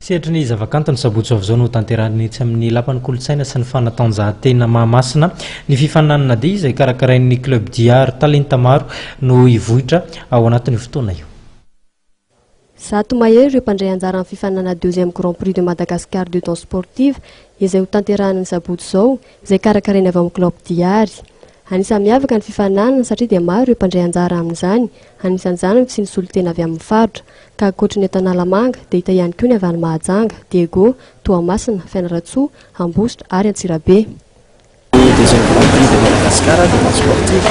Sehatry ny zavakanto ny sabotsy avy izao no hotanterahina etsy amin'ny Lapan'ny Kolontsaina sy ny Fanatanjahantena Mahamasina ny fifaninanana dihy izay karakarain'ny Club Diary. Talenta maro no hivoitra ao anatin'io fotoana io. 100 mahery ireo mpandray anjara amin'ny fifaninanana deuxième Grand Prix de Madagascar de danse sportive izay hotanterahina ny sabotsy izao, izay karakaraina avy amin'ny Club Diary. Anisan'ny miavaka ny fifaninanana satria dia maro ireo mpandray anjara amin'izany, anisan'izany ny fisian'ny solontena avy amin'ny faritra. Ka ankoatry ny eto Analamanga dia hita ihany koa ny avy any Mahajanga, Diego, Toamasina, Fianarantsoa, Ambositra ary Antsirabe. Ny deuxième Grand Prix de Madagascar de danse sportive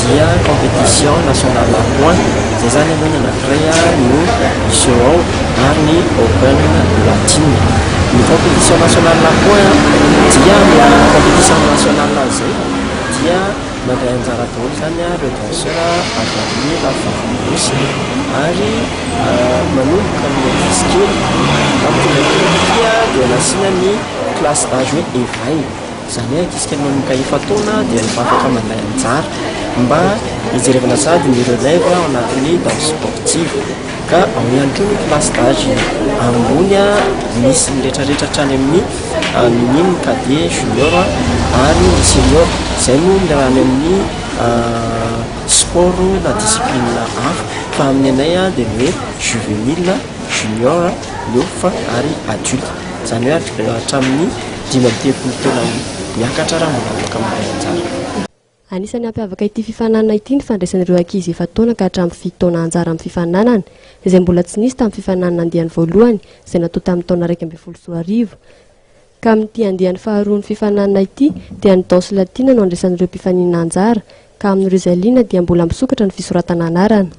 dia compétition nationale à points zay zany aloha ny anankiray no miseho ao, ary ny Open latine. Ny compétition nationale à points dia compétition nationale zay dia mandray anjara daholo zany ireo danseur avy amin'ny lafivavin'ny ary manomboka amin'ny ankizy kely. Tamin'ity dia nasiana ny classe d'âge hoe éveil, zany hoe ankizy kely manomboka 4 taona dia efa afaka mandray anjara mba hijerevana sady ny relève ao anatin'ny danse sportive. Ka ao ihany koa ny classe d'âge ambony misy ny rehetrarehetra hatrany amin'ny minime, cadet, junior ary ny senior. Zay moa ny raha any amin'ny sport na discipline hafa, fa amin'ny anay dia ny hoe juvénile, junior, neophyte ary adulte, zany hoe hatramin'ny 35 taona miakatra raha mbola afaka mandray anjara. Anisan'ny hampiavaka ity fifaninanana ity ny fandraisan'ireo ankizy 4 taona ka hatramin'ny 7 taona anjara amin'ny fifaninanana, izay mbola tsy nisy tamin'ny fifaninanana andiany voalohany izay natao tamin'ny taona 2011. Ka amin'ity andiany faharoa ny fifaninanana ity dia ny danse latine no andraisan'ireo mpifaninana anjara, ka amin'ireo izay liana dia mbola misokatra ny fisoratana anarana.